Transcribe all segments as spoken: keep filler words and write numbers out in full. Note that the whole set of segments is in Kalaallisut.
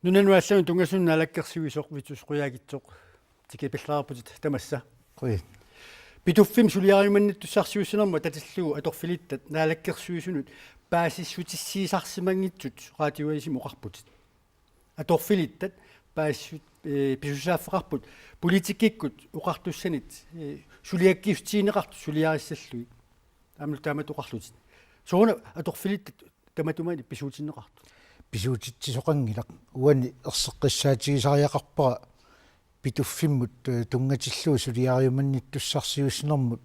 Nunanut allanut tunngasunut naalakkersuisoq Vittus Qujaukitsoq, tikipallaavutit tamassa. Qujan. Pituffimmi suliariumannittussarsiuussinermut atatillugu atorfilittat naalakkersuisunut paasissutissiisarsimanngitsut radioavisimi oqarputit. Atorfilittat paasissut-, ee, pisussaaffeqarput politikkikkut oqartussanit, ee, suliakkiissutigineqartut suliarissallugit. Aamma taamatut oqarlutit. Sooruna atorfilittat tamatuma pisuutinneqartut? Pisuutitsisoqanngilaq. Uani erseqqissaatigisariaqarpara Pituffimmut, ee, tunngatillugu suliariumannittussarsiuussinermut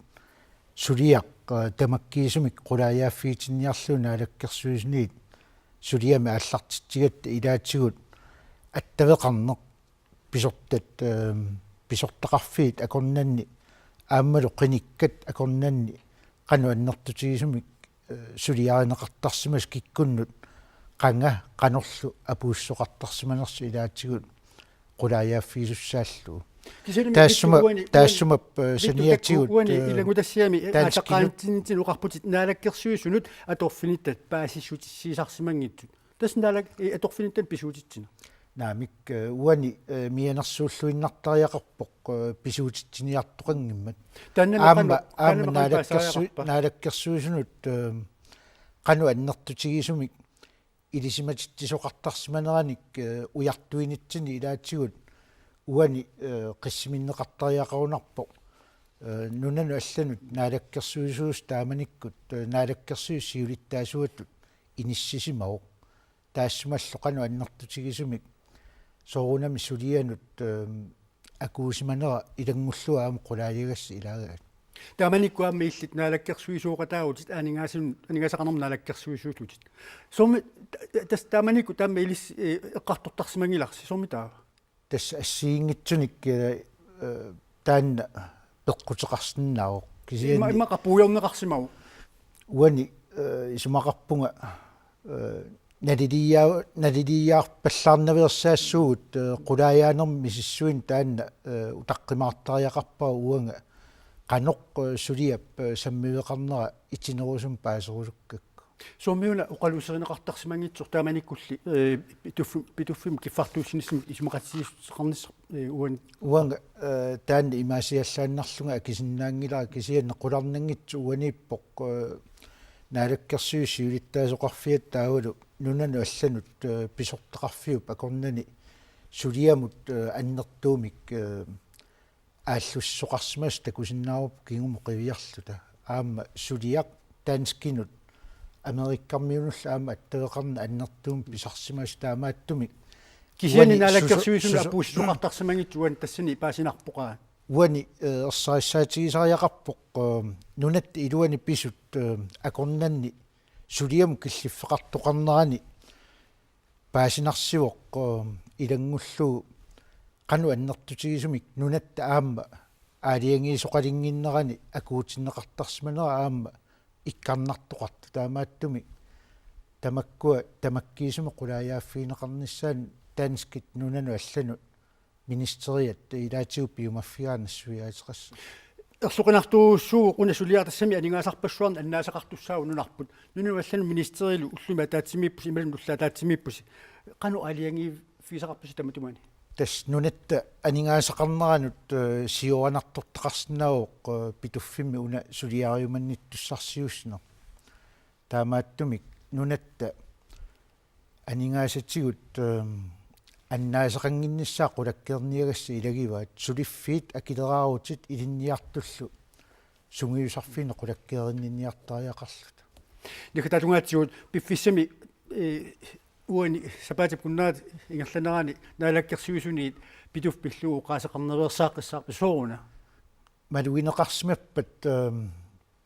suliaq, ee, tamakkiisumik qulaajaaffigitinniarlugu naalakkersuisuniit suliami aallartitsigatta ilaatigut attaveqarneq pisortat, ee, pisortaqarfiit akornanni aammalu qinikkat akornanni qanoq annertutigisumik, ee, suliarineqartarsimasut kikkunnut qanga qanorlu apuussisoqartarsimanersut ilaatigut qulaajaaffigisussaallugu. Kisianni taassuma, Vittus uani, taassuma, ee, Vittus saniatigut, takku uani, ee, ilanngutassiami, ee, danskinu- aataqqaanitsinitsin oqarputit naalakkersuisunut atorfilittat paasissutissiisarsimanngitsut. Tassa naalak-, ee, atorfilittat pisuutitsineq. Naamik, ee, uani, ee, mianersuulluinnartariaqarpoq, ee, pisuutitsiniartoqanngimmat. Taanna aamma, qanoq, aamma taanna qanoq naalakkersu-, paasariaqarpa? Naalakkersuisunut, ee, qanoq annertutigisumik ilisimatitsisoqartarsimaneranik, ee, ujartuinitsinni ilaatigut uani, ee, qissiminneqartariaqarunarpoq, ee, nunanut allanut naalakkersuisuusoq taamanikkut, ee, naalakkersuisut siulittaasuatut inissisimavoq. Taassumalu qanoq annertutigisumik soorunami sulianut, ee, akuusimanera ilanngullugu aamma qulaajagassat ilaagaat. Taamanikkut aamma illit naalakkersuisooqataavutit aningaasan-, aningaasaqarnermut naalakkersuisuullutit. Soormi ta-, ta-, tassa taamanikkut taama ilissi, ee, eqqartortarsimanngilarsi, soormi taava? Tassa assigiinngitsunik, ee, ee, taanna peqquteqarsinnaavoq. Kisianni imma-, immaqa puigorneqarsimavoq. Uani, ee, isumaqarpunga, ee, nalilia-, naliliaarpallaarnaveersaassuugut, ee, qulaajaanermi misissuineq taanna, ee, utaqqimaartariaqarpara uanga qanoq, ee, suliap, ee, sammiveqarnera itinerusumik paaserusukkakku. Soormiuna oqaluuserineqartarsimanngitsoq taamanikkulli, ee, Pituffi-, Pituffimmi kiffartuussinissamut isumaqatigiissuteqarnissaq, ee, uani? Uanga, ee, taanna imaasiallaannarlunga akisinnaanngilara kisianni qularnanngitsoq uaniippoq, ee, naalakkersuisut siulittaasoqarfiata taavalu nunanut allanut, ee, pisortaqarfiup akornanni suliamut, ee, annertuumik, ee, aallussisoqarsimasut takusinnaavarput kingumut qiviarluta. Aamma suliaq danskinut Amerikkarmiunullu aamma attaveqarneq annertuumik pisarsimasoq taamaattumik. Kisianni uani naalakkersuisunut susu-, susu-, apuussisoqartarsimanngitsoq uani tassani paasinarpoq aa? Uani, ee, ersarissaatigisariaqarpoq, ee, nunatta iluani pisut, ee, akornanni suliamut killiffeqartoqarnerani paasinarsivoq, ee, ilanngullugu qanoq annertutigisumik nunatta aamma aalajangiisoqalinnginnerani akuutinneqartarsimanera aamma ikkarnartoqartoq taamaattumik tamakkua tamakkiisumik qulaajaaffigineqarnissaannut danskit nunanut allanut ministeriat ilaatigut piumaffigaanni nassuiaateqassaaq. Erloqinartorujussuuvoq una suliaq tassami aningaasarpassuarnik annaasaqartussaavoq nunarput. Nunanut allanut ministerialu ullumi ataatsimiippusi imaluunniit ulloq ataatsimiippusi. Qanoq aalajangiiffigisaqarpisi tamatumani? Tassa nunatta aningaasaqarneranut, ee, siooranartortaqarsinnaavoq, ee, Pituffimmi una suliariumannittussarsiuussineq. Taamaattumik nunatta aningaasatigut, ee, annaasaqannginnissaat qulakkeerniagassat ilagivaat, suliffiit akileraarutit ilinniartullu sungiusarfiinik qulakkeerinninniartariaqarluta. Naggataatungaatsigut piffissami, ee, uani sapaatip akunnerata ingerlanerani naalakkersuisuniit Pituffik pillugu oqaaseqarnaveersaaqqissaarpisi sooruna? Malugineqarsimappat, ee,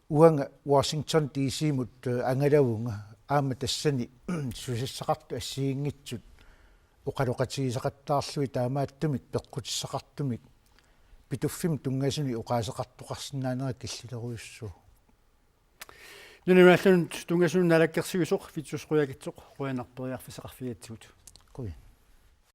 uanga Washington D C-mut, ee, angalavunga aamma tassani susassaqartut assigiinngitsut oqaloqatigisaqattaarlugit taamaattumik peqqutissaqartumik Pituffimmi tunngasunik oqaaseqartoqarsinnaanera killilerujussuuvoq. Nunanut allanut tunngasunut naalakkersuisoq Vittus Qujaukitsoq, qujanaq periarfissaqarfigigatsigut. Qujan.